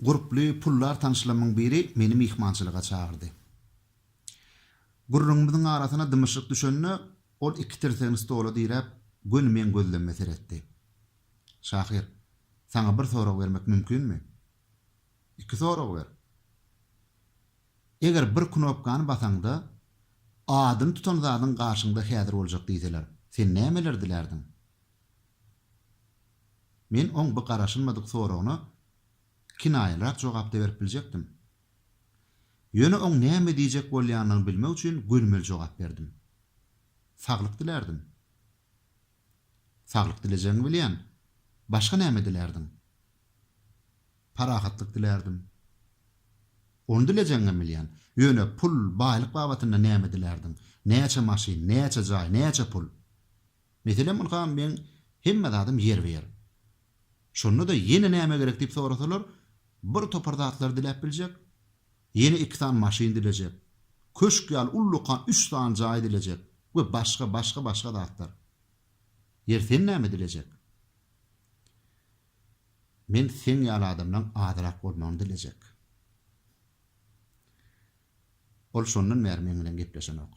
gurply, puldar tanyşlarymyň biri meni myhmançylyga çagyrdy. Gürrüňimiziň arasyna dymyşlyk düşende, ol iki tirsegini stola diräp, göni meň gözlemime seretdi. Şahyr, saňa bir sorag bermek mümkinmi? Iki sorag ber. Eger bir knopkany basaňda, adyny tutan zadyň garşyňda häzir boljak diýseler, sen nämeler dilärdiň? Men oň bu garaşylmadyk soragyna kinaýalyrak jogap-da berip biljekdim. Ýöne oň näme diýjek bolýanyny bilmek üçin gönümel jogap berdim. Saglyk dilärdim. Saglyk dilejegiňi bilýän. Başga näme dilärdiň? Parahatlyk dilärdim. Ony dilejegiňem bilýän. Ýöne pul, baýlyk babatynda näme dilärdiň? Näçe maşyn, näçe jaý, näçe pul? Meselem, ynha, meň hemme zadym ýerbe-ýer. Şonda-da ýene näme gerek diýip sorasalar, bir topar zatlary diläp biljek. Ýene iki sany maşyn dilejek. Köşk ýaly ullakan üç sany jaý dilejek we başga, başga, başga zatlar. Ýeri sen näme dilejek? Men seň ýaly adamlaň azrak bolmagyny dilejek. Ol şondan bäri meň bilen gepleşenok.